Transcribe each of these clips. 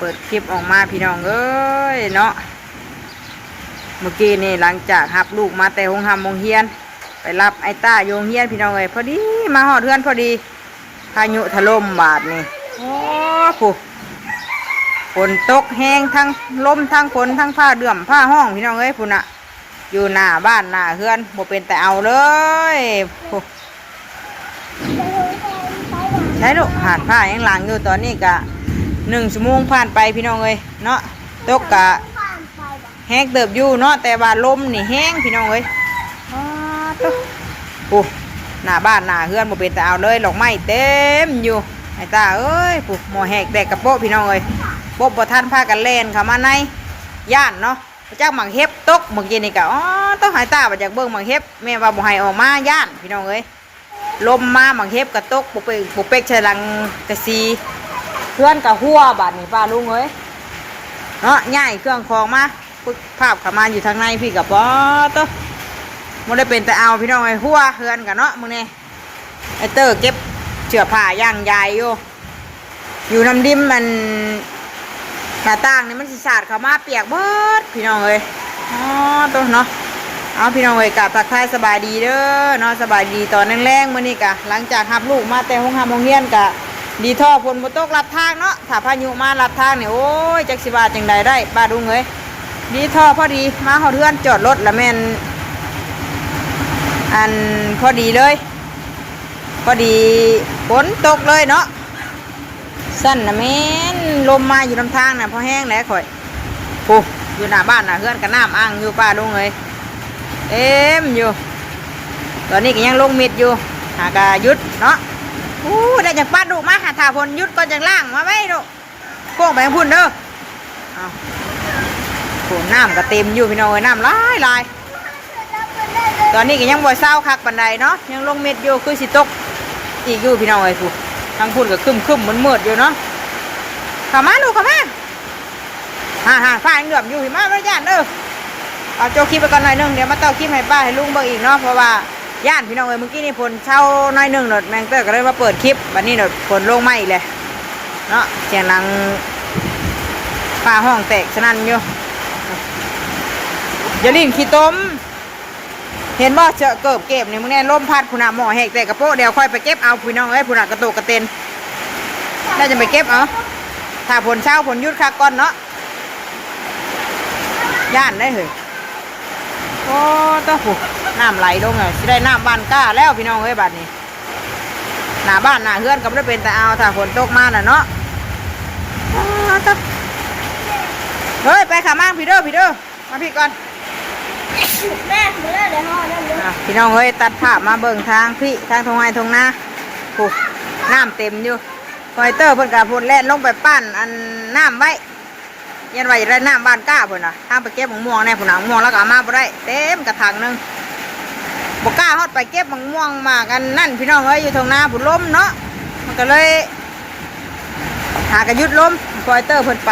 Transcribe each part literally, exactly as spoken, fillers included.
เปิดคลิปออกมาพี่น้องเอ้ยเนาะ เมื่อกี้นี่หลังจากรับลูกมาแต่โรงหำโรงเฮียน ไปรับไอ้ต้าอยู่โรงเฮียนพี่น้องเอ้ย พอดีมาฮอดเฮือนพอดี พายุถล่มบาดนี่ โอ้ ผู้ ฝนตกแฮง ทั้งลมทั้งฝนทั้งฟ้าเดือมฟ้าฮ้องพี่น้องเอ้ย ผู้น่ะ อยู่หน้าบ้านหน้าเฮือนบ่เป็นแต่เอาเลย ผู้ ใช่ลูก หาดผ้ายังหลังอยู่ ตอนนี้กะหนึ่งชั่วโมงผ่านไปพี่น้องเอ้ยเนาะ ตกกะแฮงเติบอยู่เนาะ แต่ว่าลมนี่แฮงพี่น้องเอ้ย อ้าตุ๊ ผู้ หน้าบ้านหน้าเฮือนบ่เป็นแต่เอาเลย ดอกไม้เต็มอยู่ ไอ้ต้าเอ้ย ผู้ หม้อแฮกแตกกะโป๊ะพี่น้องเอ้ย โป๊ะบ่ทันพากันแล่นเข้ามาใน ย่านเนาะ จักหมากเห็บตกเมื่อกี้นี่กะ อ้าตุ๊ ไอ้ต้าบ่อยากเบิ่งหมากเห็บ แม่ว่าบ่ให้ออกมา ย่านพี่น้องเอ้ย ลมมาหมากเห็บกะตก บ่เป๊ก บ่เป๊กใส่หลังกะซี เฮือนกะหัวบาดนี่ป้าลุงเอ้ย เนาะ ย้ายเครื่องของมา ปึ๊กภาพเข้ามาอยู่ทางในพี่กะ ป๊าตุ๊ บ่ได้เป็นแต่เอาพี่น้องเอ้ย หัวเฮือนกะเนาะ มื้อนี้ ไอ้เตอร์เก็บเสื้อผ้าย่างยายอยู่ อยู่นำริมมัน หน้าต่างนี่มันสิสาดเข้ามาเปียกเบิดพี่น้องเอ้ย อ้าตุ๊เนาะ เอาพี่น้องเอ้ย กะทักทายสบายดีเด้อเนาะ สบายดีตอนแลงๆ มื้อนี้กะ หลังจากรับลูกมาแต่โรงหำโรงเฮียนกะ ดีท่อฝนบ่ตกลัดทางเนาะ ถ้าพายุมาลัดทางนี่ โอ้ย จักสิว่าจั่งใดได้ ป้าลุงเอ้ย ดีท่อพอดี มาฮอดเฮือนจอดรถละแม่น อันพอดีเลย พอดีฝนตกเลยเนาะ สั่นน่ะแม่น ลมมาอยู่นำทางน่ะ พอแฮงแล้วข่อย ผู้ อยู่หน้าบ้านหน้าเฮือนกะน้ำอั่งอยู่ป้าลุงเอ้ย เต็มอยู่ ตอนนี้กะยังลงมิดอยู่ หากะหยุดเนาะ อู้ ได้จั่งปัดลูกมา หาถ้าฝนหยุดก่อนจั่งล้างมาไว้ลูก โค้งไปทางพุ้นเด้อ เอา โอ้ น้ำกะเต็มอยู่พี่น้องเอ้ย น้ำหลายหลาย ตอนนี้กะยังบ่เซาคักปานใดเนาะ ยังลงเม็ดอยู่ คือสิตกอีกอยู่พี่น้องเอ้ย ผู้ ทางพุ้นกะครึ้มๆ มืดๆ อยู่เนาะ เข้ามาลูก เข้ามา ฮ่าๆ ฟ้ายังเหลื่อมอยู่ หิมะบ่ได้ย่านเด้อ เอาโจ้คลิปไปก่อนหน่อยหนึ่ง เดี๋ยวมาต่อคลิปให้ป้าให้ลุงเบิ่งอีกเนาะ เพราะว่าย่านพี่น้องเอ้ย เมื่อกี้นี่ฝนเซาหน่อยหนึ่งเนาะ แม่เตอร์กะเลยมาเปิดคลิป บัดนี้เนาะ ฝนลงมาอีกแล้วเนาะ เสียงดัง ฟ้าฮ้องแตกสนั่นอยู่ อย่าลิ้นขี้ตม เห็นบ่ เสื้อเกิบเก็บนี่ มึงแน่ ลมพัดพุ้นน่ะ หม้อแฮกแตกกะโป๊ะ เดี๋ยวค่อยไปเก็บเอาพี่น้องเอ้ย พุ้นน่ะ กะโตกกะเต็น แล้วจั่งไปเก็บเอา ถ้าฝนเซาฝนหยุดคักก่อนเนาะ ย่านได้เฮ้ย โอ้ ตะ ผู้ น้ำไหลลงเลย สิได้น้ำบ้านก้าแล้วพี่น้องเอ้ย บัดนี้ หน้าบ้านหน้าเฮือนกะบ่ได้เป็นแต่เอา ถ้าฝนตกมาน่ะเนาะ อ้า ตะ เฮ้ย ไปขามั่งพี่เด้อ พี่เด้อ มาพี่ก่อน แม่ มาเลย เดี๋ยวห่อเดี๋ยวเดี๋ยว อ่ะ พี่น้องเอ้ย ตัดภาพมาเบิ่งทางพี่ ทางทงไฮทงนา ผู้ น้ำเต็มอยู่ คอยเตอร์เพิ่นกะพุ้นแล่นลงไปปั้นอันน้ำไว้ ยันว่าอยากได้น้ำบ้านก้าพุ้นน่ะ ทางไปเก็บมะม่วงแน่พุ้นน่ะ มะม่วงแล้วกะเอามาบ่ได้ เต็มกะถางหนึ่ง บ่กล้าฮอดไปเก็บมะม่วงหมากอันนั่นพี่น้องเอ้ย อยู่ทงนาพุ้นลมเนาะ มันกะเลย หากะหยุดลม คอยเตอร์เพิ่นไป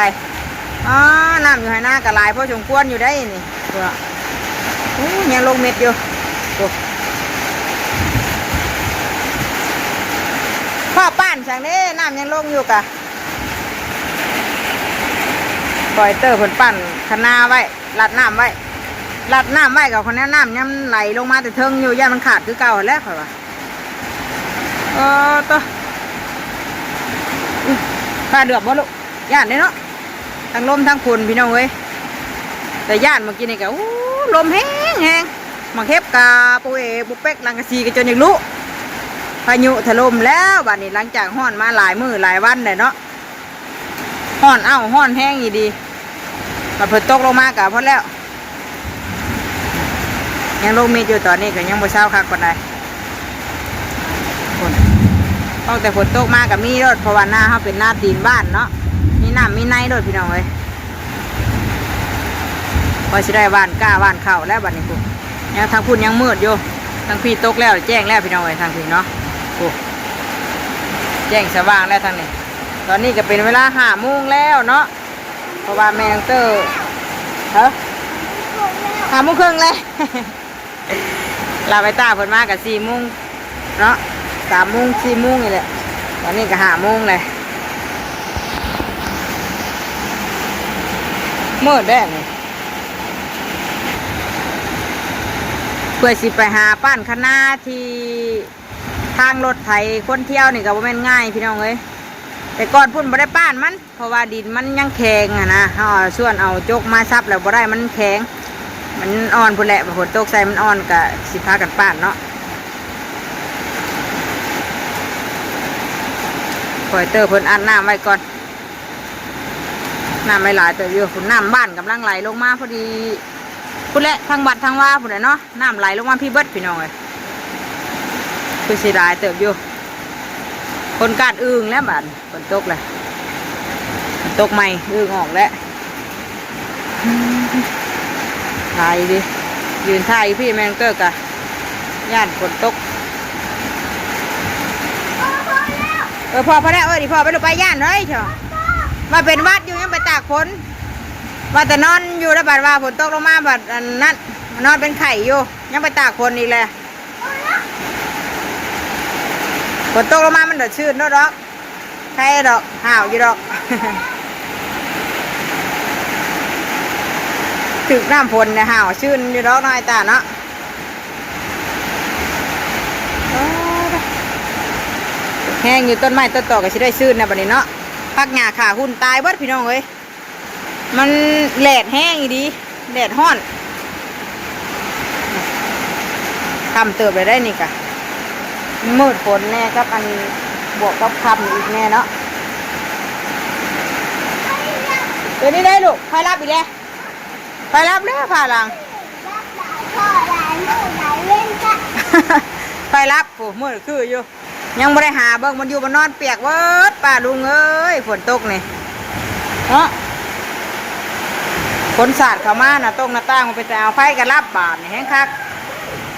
อ๋อ น้ำอยู่ไฮนากะหลายพอสมควรอยู่ได้นี่ พุ้นน่ะ อู้ ยังลงเม็ดอยู่ โอ้ พ่อป้านจั่งเด้ น้ำยังลงอยู่กะ คอยเตอร์เพิ่นปั้นคะนาไว้ ลัดน้ำไว้ ลัดน้ำไว้กะ คนนี้น้ำยังไหลลงมาแต่เทิงอยู่ ย่านมันขาดคือเก่าหั้นแหละ ข่อยว่า เออ ตะ ฟ้าเหลื่อมบ่ลูก ย่านเด้เนาะ ทั้งลมทั้งฝนพี่น้องเอ้ย แต่ย่านเมื่อกี้นี่กะ อู้ ลมแฮงแฮง หมากเห็บกะ โปเอ โปเป๊ก หลังกะซีกะจนอยากลุ พายุถล่มแล้วบัดนี้ หลังจากฮ้อนมาหลายมื้อหลายวันแล้วเนาะ ฮ้อน เอ้า ฮ้อนแฮงอีหลี บัดฝนตกลงมากะพอแล้ว ยังลงเม็ดอยู่ ตอนนี้กะยังบ่เซาคักปานใด พุ้น ตั้งแต่ฝนตกมากะมีโลด เพราะว่านาเฮาเป็นนาตีนบ้านเนาะ มีน้ำมีในโลดพี่น้องเอ้ย พอสิได้หว่านกล้าหว่านข้าวแล้วบัดนี้พุ้น ยังทางพุ้นยังมืดอยู่ ทางพี่ตกแล้วแจ้งแล้วพี่น้องเอ้ย ทางพี่เนาะ พุ้น แจ้งสว่างแล้วทางนี้ ตอนนี้กะเป็นเวลาห้าโมงแล้วเนาะ เพราะว่าแม่นางเตอร์ ฮะ ห้าโมงครึ่งแล้ว ลาไปต้าเพิ่นมากะสี่โมงเนาะ สามโมง สี่โมงนี่แหละ ตอนนี้กะห้าโมงเลย มืดแด้นี่ เพื่อสิไปหาป้านคะนาที่ทางรถไถคนเที่ยวนี่ก็บ่แม่นง่ายพี่น้องเอ้ย แต่ก่อนพุ้นบ่ได้ป้านมัน เพราะว่าดินมันยังแข็งหั้นนะ เฮาเอาส่วนเอาจกมาซับแล้วบ่ได้ มันแข็ง มันอ่อนพุ้นแหละ ฝนตกใส่มันอ่อนก็สิพากันป้านเนาะ ปล่อยเตอร์เพิ่นอัดน้ำไว้ก่อน น้ำไม่หลายเติบอยู่ พุ้นน้ำบ้านกำลังไหลลงมาพอดี พุ้นแหละ ทางวัดทางวาพุ้นแหละเนาะ น้ำไหลลงมาพี้เบิดพี่น้องเอ้ย คือสิหลายเติบอยู่ คนกาดอึ่งแล้วบาดฝนตกเลย ฝนตกใหม่ อึ่งออกแล้ว หลายดิ ยืนถ่ายอยู่พี้แม่นเตอร์กะ ย่านฝนตก เออ พอ พอแล้ว เออ ดิ พอไป ลูกไป ย่านเลยเถอะ มาเป็นหวัดอยู่ ยังไปตากฝน ว่าแต่นอนอยู่แล้วบาดว่าฝนตกลงมาบาดอันนั้น นอนเป็นไข้อยู่ ยังไปตากฝนอีกแหละ ฝนตกลงมามันเดือดชื้นเนาะดอก ใครดอก ห่าวอยู่ดอก ถึกน้ำฝนเนี่ย ห่าวชื้นอยู่ดอกน้อยตาเนาะ โอ้ย แห้งอยู่ ต้นไม้ต้นตอกก็สิได้ชื้นนะบัดนี้เนาะ พักหญ้าขาหุ่นตายเบิดพี่น้องเอ้ย มันแดดแห้งอีดี แดดฮ้อน ค่ำเติบเลยได้นี่กะ มืดฝนแน่ครับ อันบวกกับค่ำอีกแน่เนาะ เดี๋ยวนี้ได้ลูก ไฟลับอีกแล้ว ไฟลับแล้ว ผ่าหลัง ไฟลับ โอ้ มืดคืออยู่ ยังบ่ได้หาเบิ่ง มันอยู่มันนอนเปียกเบิด ป้าลุงเอ้ย ฝนตกนี่เนาะ ฝนสาดเข้ามานะ ตรงหน้าต่างมันเป็นแต่เอาไฟกระลับบาดนี่แห้งคัก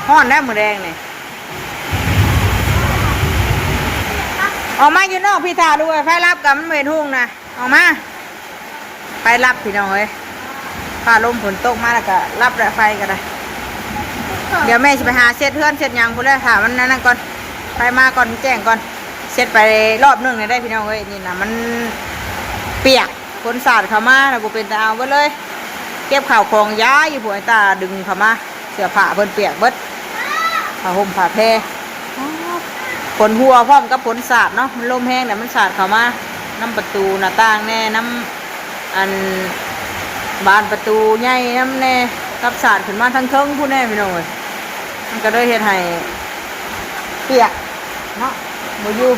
ฮ้อนแล้วมื้อแดงนี่ ออกมาอยู่นอกพี่ ถ่าลูกเอ้ย ไฟลับกับมันเห็นหุงนะ ออกมา ไฟลับพี่น้องเอ้ย ฟ้าลมฝนตกมาแล้วก็ลับแล้วไฟก็ได้ เดี๋ยวแม่สิไปหาเช็ดเฮือนเช็ดหยังพู้นแหละ ถ้ามันนั่นก่อน ไฟมาก่อน แจ้งก่อน เช็ดไปรอบหนึ่งเนี่ยได้พี่น้องเอ้ย นี่นะมันเปียก ฝนสาดเข้ามาแล้วบ่เป็นตาเอาเบิดเลย เก็บข้าวของย้ายอยู่พู้น ไอ้ตาดึงเข้ามา เสื้อผ้าเพิ่นเปียกเบิด ผ้าห่มผ้าแพร ฝนหัวพร้อมกับฝนสาดเนาะ มันลมแฮงเนี่ย มันสาดเข้ามา นำประตูหน้าต่างแน่ นำอันบานประตูใหญ่นำแน่ กับสาดขึ้นมาทั้งเทิงพู้นแน่พี่น้องเอ้ย มันก็เลยเฮ็ดให้เปียกเนาะ บ่อยู่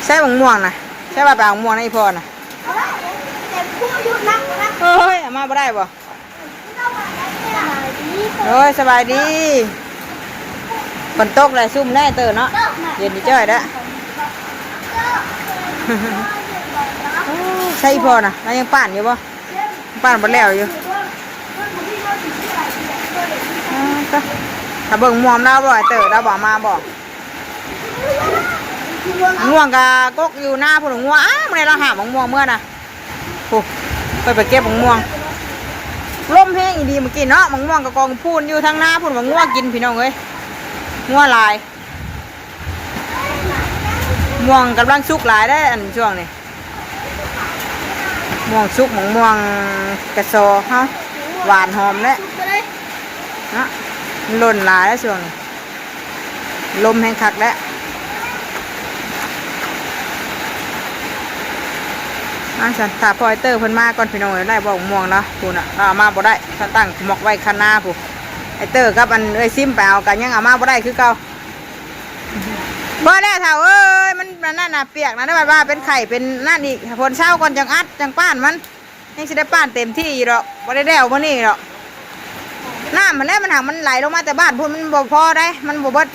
ใส่บักม่วงนะ ใส่ว่าไปเอาม่วงนะอีพ่อนะ เอ้ย เอามาบ่ได้บ่ โอ้ย สบายดี ฝนตกเลย ซุ่มแน่เตอเนาะ เย็นดีจ้อยแล้ว ใส่อีพ่อนะ แล้วยังป้านอยู่บ่ ป้านบ่แล้วอยู่ อ่า ก็ ถ้าเบิ่งม่วงแล้วบ่ เตอแล้วบ่มาบ่ ม่วงกะกกอยู่หน้าพู้น ม่วง อ้า มื้อนี้เราหาม่วงเมื่อนะ โอ้ ไป ไปเก็บมะม่วง ลมแฮงอีดีเมื่อกี้เนาะ มะม่วงกะกองพูนอยู่ทางหน้าพู้น มะม่วงกินพี่น้องเอ้ย งัวหลาย ม่วงกำลังสุกหลายได้อันช่วงนี้ ม่วงสุก มะม่วงกะซอเฮา หวานหอมแล้วเนาะ มันหล่นหลายแล้วช่วงนี้ ลมแฮงคักแล้ว มาซั่น ถ้าพ่อไอ้เตอร์เพิ่นมาก่อนพี่น้องเอ้ย ได้บ่ม่วงเนาะ พู้นน่ะ เอามาบ่ได้ ถ้าตั้งหมอกไว้คันนาพู้น ไอ้เตอร์กับอันเอ้ยซิมไปเอากันยังเอามาบ่ได้คือเก่า บ่แล้วเฒ่าเอ้ย มัน มันนั่นน่ะ เปียกนะ ได้ว่าเป็นไข้เป็นนั่นอีก ฝนเช้าก่อนจังอัดจังป้านมัน ยังสิได้ป้านเต็มที่อยู่ดอก บ่ได้แล้วมื้อนี้ดอก น้ำมันแหละ มันหัก มันไหลลงมาแต่บ้านพู้น มันบ่พอได้ มันบ่เบิด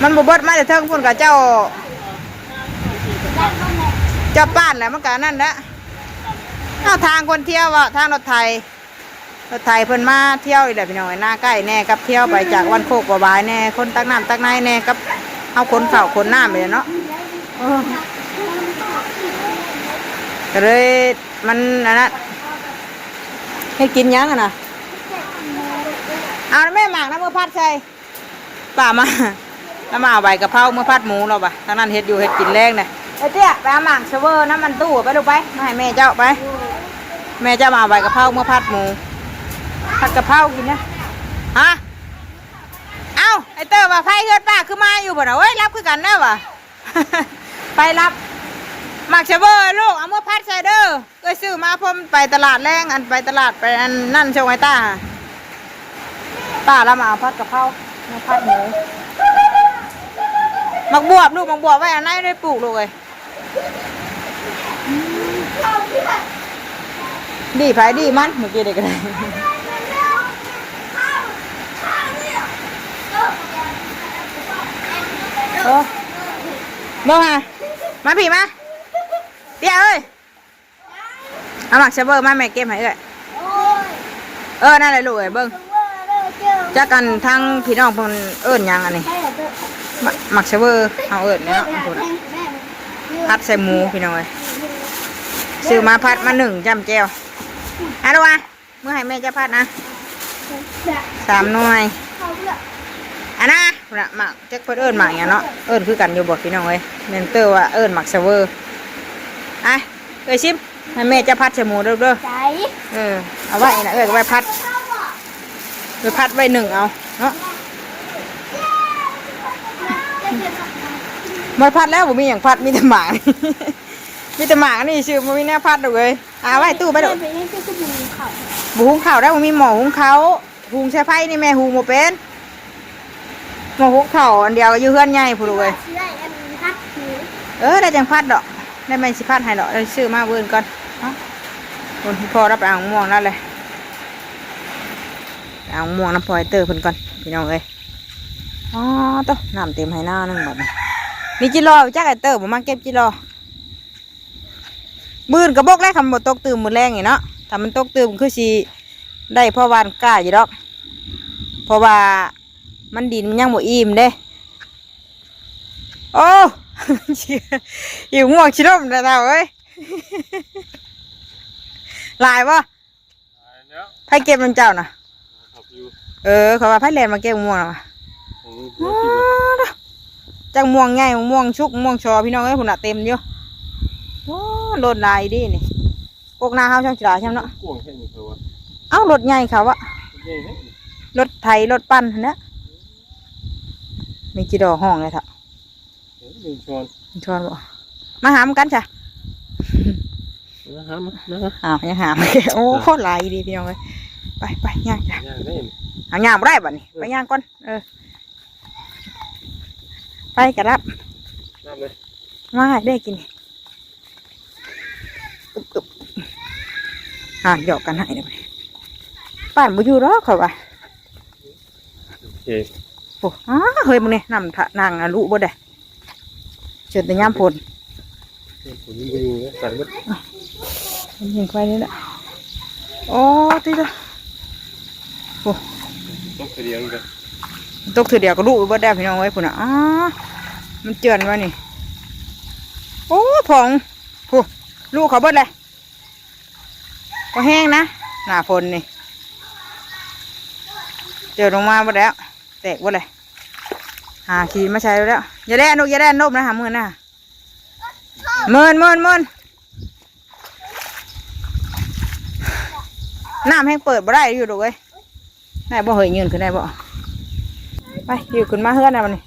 มันบ่เบิดมาแต่เทิงพู้น กะเจ้า เจ้าป้านแหละ มันกะนั่นแหละ เอาทางคนเที่ยวอะ ทางรถไถ รถไถเพิ่นมาเที่ยวอีกแหละพี่น้อง หน้าใกล้แน่ กับเที่ยวไปจากบ้านโคกบ่บายแน่ คนตักน้ำตักในแน่ กับเอาขนข้าวขนน้ำไปเนาะ เออ ก็เลย มันอันนั้น ให้กินหยังอะนะ เอาแม่หมากนะ เมื่อพัดใส่ ป้ามา แล้วมาเอาใบกะเพราเมื่อผัดหมูเราปะ ทางนั้นเฮ็ดอยู่เฮ็ดกินแลงนะ เอ้ยเตี้ย ไปเอาหมากเซเวอร์น้ำมันตู้ไปลูกไป มาให้แม่เจ้าไป แม่เจ้ามาเอาใบกะเพราเมื่อผัดหมู ผัดกะเพรากินนะ ฮะ เอ้า ไอ้เตอร์ว่าไผเฮือนป้าคือมาอยู่บ่นะ เว้ย รับคือกันเด้อว่ะ ไปรับ หมากเซเวอร์ลูก เอาเมื่อผัดใส่เด้อ เอ้ย ซื้อมาพร้อมไปตลาดแลง อันไปตลาดไปอันนั่นส่งไอ้ต้า ต้าละมาเอาผัดกะเพรา มาผัดหมู หมากบวบลูก หมากบวบไว้อันไหนได้ปลูกลูกเอ้ย ดีไผดีมัน เมื่อกี้เด็กก็ได้ โอ้ เบิ่งหา มาพี่มา เตี้ยเอ้ย เอาหมากเซเวอร์มาแม่เก็บให้เอ้ย เออ นั่นแหละลูกเอ้ย เบิ่ง จักกันทั้งพี่น้องเพิ่นเอิ้นหยังอันนี้ หมาก หมากเซเวอร์ เฮาเอิ้นเนาะ ผัดใส่หมูพี่น้องเอ้ย ซื้อมาผัดมาหนึ่งจ้ำแจ่ว อ่ะลูกอ่ะ เมื่อให้แม่จะผัดนะ สามหน่วย อันนะ พุ่นน่ะ หมาก จักเพิ่นเอิ้นหมากหยังเนาะ เอิ้นคือกันอยู่บ่พี่น้องเอ้ย แม่นเตอร์ว่าเอิ้นหมากเซเวอร์ อ่ะ เอ้ยชิม ให้แม่จะผัดใส่หมูเด้อเด้อ ใส่ เออ เอาไว้นะ เอ้ย เอาไว้ผัด ไปผัดไว้หนึ่งเอาเนาะ บ่ผัดแล้ว บ่มีหยังผัด มีแต่หมาก มีแต่หมากนี่ซื่อ บ่มีแนวผัดดอกเอ้ย อ่ะ เอาไว้ตู้ไปโลด แม่ไปยังจะบุงเขา บ่หุงข้าวได้ บ่มีหม้อหุงข้าว หุงใส่ไฟนี่แม่หุงบ่เป็น หม้อหุงข้าวอันเดียวอยู่เฮือนใหญ่พุ้นลูกเอ้ย สิได้อันพัดหมู เออ ได้จั่งผัดดอก ได้แม่สิผัดให้ดอก ได้ซื้อมามื้ออื่นก่อนเนาะ พุ้นพ่อเราไปเอาม่วงแล้วเลย ไปเอาม่วงนำพ่อไอ้เตอร์เพิ่นก่อน พี่น้องเอ้ย อ๋อ โต๊ะ น้ำเต็มไฮ่นาหนึ่งบัดนี้ มีจิหล่อจักไอ้เตอร์บ่มาเก็บจิหล่อ มื้ออื่นก็บกแล้ว คันบ่ตกตื่มมื้อแลงนี่เนาะ ถ้ามันตกตื่มคือสิได้พอหว่านกล้าอยู่ดอก เพราะว่ามันดินมันยังบ่อิ่มเด้ โอ้ หิวม่วงชิล่มแล้วเฒ่าเอ้ย หลายบ่ หลายแล้ว ไผเก็บนำเจ้าน่ะ ขับอยู่ เออ เขาว่าไผแล่นมาเก็บม่วงน่ะวะ ของหัวกิน อ้าว จักม่วงใหญ่ ม่วงสุก ม่วงชอ พี่น้องเอ้ย พุ้นน่ะเต็มอยู่ โอ้ โลดหลายเด้นี่ กกนาเฮาช่างสิหลายช่างเนาะ กว้างแค่นี้เขาวะ เอ้า รถใหญ่เขาอะ รถใหญ่แท้นี่ รถไถ รถปั่นหั้นนะ มีจิหล่อห้องเลยเฒ่า เอ้ย มีชวน ชวนบ่ มาหามันกันจ้ะ มาหามา มาหา อ้าว ยังหาไม่ โอ้ โคตรหลายดีพี่น้องเอ้ย ไป ไป ย่างจ้ะ ย่างได้นี่ เอาย่างบ่ได้บัดนี้ เออ ไปย่างก่อน เออ ไปกะรับ รับเลย มาให้ได้กิน อึบอึบ อ่ะ หยอกกันให้เลย ป่านบ่อยู่ดอกเขาว่า โอเค โอ้ อ้า เฮ้ย มึงนี่ น้ำทะ นางอะลุบ่ได้ เชิญแต่ยามฝน ฝนมันบ่อยู่แล้ว ใส่เบิด มันยิงไฟนี่แหละ โอ้ ติดละ โอ้ ตกเทื่อเดียวนี่ก็ ตกเทื่อเดียวก็ลุเบิดแล้วพี่น้องเอ้ย พุ้นน่ะ อ้า มันเจือนไว้นี่ โอ้ ผอง พุ้น ลุเขาเบิดเลย บ่แห้งนะ หน้าฝนนี่ เจอลงมาหมดแล้ว แตกหมดเลย หาขี้มาใช้แล้ว อย่าแล่นลูก อย่าแล่นลบนะ หามือนะ เมิน เมิน เมิน น้ำแห้งเปิดบ่ได้อยู่ดอกเว้ย ได้บ่เฮ้ย ยืนขึ้นได้บ่ ไป ยืนขึ้นมาเฮือนนะบัดนี้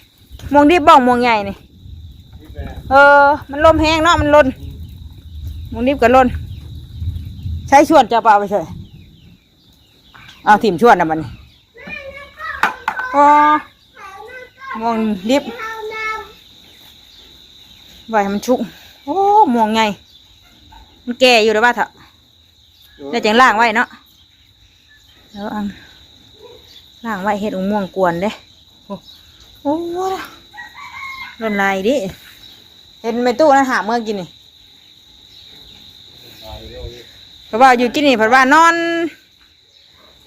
ม่วงดิบบ่ ม่วงใหญ่นี่ เออ มันลมแห้งเนาะ มันหล่น ม่วงดิบก็หล่น ใช้ส่วนจะเอาไปใส่ เอาถิ่มส่วนนะบัดนี้ อ๋อ ม่วงดิบ ไว้ให้มันชุก โอ้ ม่วงใหญ่ มันแก่อยู่แล้วว่าเถาะ แล้วจั่งล้างไว้เนาะ แล้วอัน ล้างไว้เฮ็ดม่วงกวนเด้ โอ้ โอ้ หล่นหลายเด้ เห็นแม่ตู้นั่นหาเมื่อกินนี่ เพราะว่าอยู่กินนี่ เพิ่นว่านอน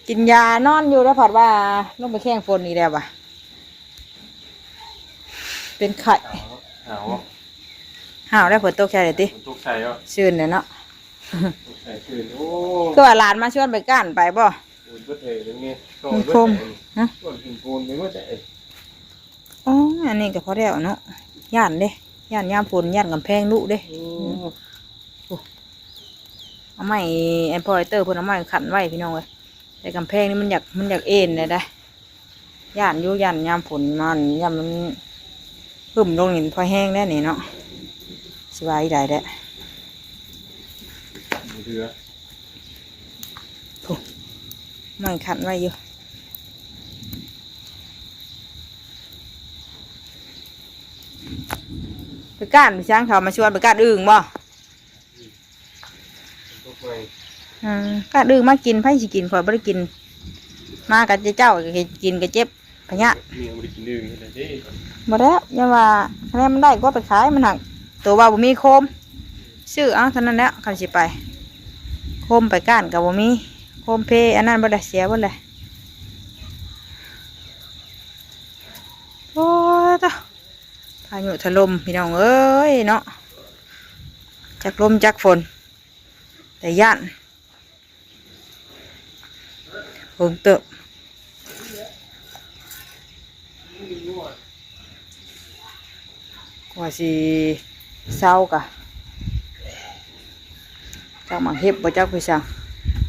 กินยานอนอยู่แล้ว เพิ่นว่าลงไปแข่งฝนอีกแล้วว่ะ เป็นไข้ หนาว หนาวแล้ว ฝนตกใส่เลยติ ฝนตกใส่เหรอ ซื่นเลยเนาะ ตกใส่ซื่น โอ้ คือว่าหลานมาชวนไปก้านไปบ่ โดนเบิดเลยเดี๋ยวนี้ มันคม ฮะ ชวนกินโคนไปเบิดเลย อ๋อ อันนี้ก็พอแล้วเนาะ ย่านเด้ ย่านยามฝน ย่านกำแพงลุเด้ โอ้ โอ้ เอาไม้ ไอ้พ่อไอ้เตอร์เพิ่นเอาไม้ขันไว้พี่น้องเอ้ย แต่กำแพงนี่มันอยาก มันอยากเอ็นเลยได้ ย่านอยู่ ย่านยามฝนมัน ย่านมันหึ่มลงนี่พอแห้งแน่นี่เนาะ สิว่าอีใดแด้ บ่เทื่อ โอ้ ไม้ขันไว้อยู่ ไปก้านไปช้างเขามาชวนไปก้านอึ่งบ่ ตกใหม่ อ่า ก้านอึ่งมากิน ไผสิกิน ข้อยบ่ได้กิน มากับเจ้าก็กินก็เจ็บพะยะ เมียบ่ได้กินอึ่งเฮ็ดจั่งใด๋ บ่แล้ว อย่าว่า แม่มันได้ก็ไปขาย มันหัก ตัวว่าบ่มีโคม ซื้อเอาเท่านั้นแหละ คันสิไป โคมไปก้านก็บ่มี โคมเพ อันนั้นบ่ได้ เสียบ่เลย โอ้ย ตะ พายุถล่มพี่น้องเอ้ยเนาะ จักลมจักฝน แต่ย่าน เบิ่งเติบ กว่าสิเซากะ จักหมากเห็บบ่จักไปสั่ง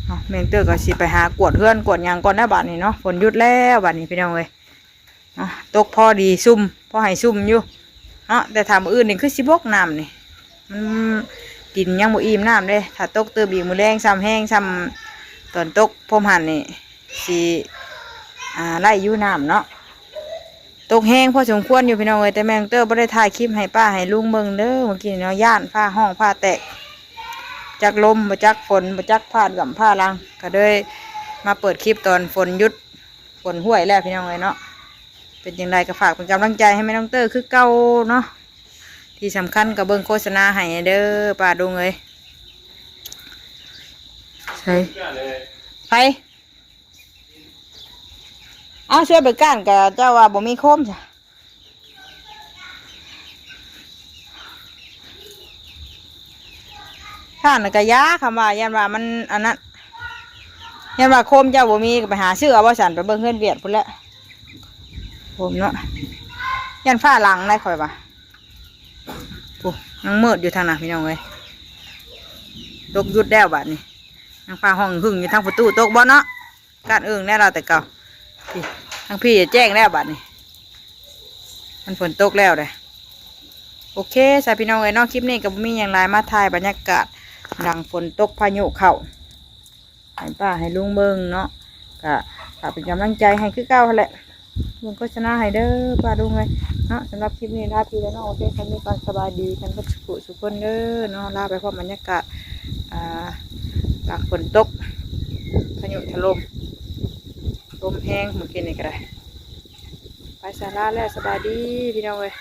เอ้า แม่งเตอร์ก็สิไปหากวดเฮือนกวดหยังก่อนนะบัดนี้เนาะ ฝนหยุดแล้วบัดนี้พี่น้องเอ้ย เนาะ ตกพอดีซุ่ม พอให้ซุ่มอยู่ เนาะ แต่ถ้ามื้ออื่นนี่คือสิบกน้ำนี่ มัน ดินยังบ่อิ่มน้ำเด้ ถ้าตกเติมอีกมื้อแลงซ้ำแฮงซ้ำ ตอนตกพร้อมหั้นนี่ สิ อ่า ไล่อยู่น้ำเนาะ ตกแฮงพอสมควรอยู่พี่น้องเอ้ย แต่แม่งเตอร์บ่ได้ถ่ายคลิปให้ป้าให้ลุงเบิ่งเด้อ เมื่อกี้เนาะ ย่านฟ้าฮ้องฟ้าแตก จักลมบ่จักฝนบ่จักฟ้าเหลื่อมฟ้าลัง ก็เลยมาเปิดคลิปตอนฝนหยุด ฝนห้วยแล้วพี่น้องเอ้ยเนาะ เป็นจั่งใดก็ฝากเป็นกำลังใจให้แม่น้องเตอร์คือเก่าเนาะ ที่สำคัญก็เบิ่งโฆษณาให้เด้อป้าลุงเอ้ย ใส่ ไผ เอา ช่วยไปก้านกะ เจ้าว่าบ่มีโคมจ้ะ ก้านน่ะกะยา คำว่า ย่านว่ามันอันนั้น ย่านว่าโคมเจ้าบ่มีก็ไปหาซื้อเอาบ่ซั่น ไปเบิ่งเฮือนเวียดพุ้นแหละ โคมเนาะ ย่านฟ้าหลังได้ข่อยว่า โอ้ ยังมืดอยู่ทางนั้นพี่น้องเอ้ย ตกหยุดแล้วบัดนี้ ยังฟ้าฮ้องหึ่งอยู่ทางประตู ตกบ่เนาะ ก้านอึ่งแน่เราแต่เก่า พี่ ทางพี่แจ้งแล้วบัดนี้ มันฝนตกแล้วเด้ โอเค สาพี่น้องเอ้ยเนาะ คลิปนี้ก็บ่มีหยังหลาย มาถ่ายบรรยากาศหลังฝนตกพายุเข้า ให้ป้าให้ลุงเบิ่งเนาะ ก็ฝากเป็นกำลังใจให้คือเก่าหั้นแหละ เบิ่งโฆษณาให้เด้อป้าลุงเอ้ยเนาะ สำหรับคลิปนี้ลาพี่และน้อง โอเค สำหรับนี้ก็สบายดีกันเบิดสุขสุขคนเด้อเนาะ ลาไปพร้อมบรรยากาศ อ่า หลังฝนตก พายุถล่ม ลมแฮงเมื่อกี้นี่ก็ได้ ไปสาลาแล้ว สบายดีพี่น้องเอ้ย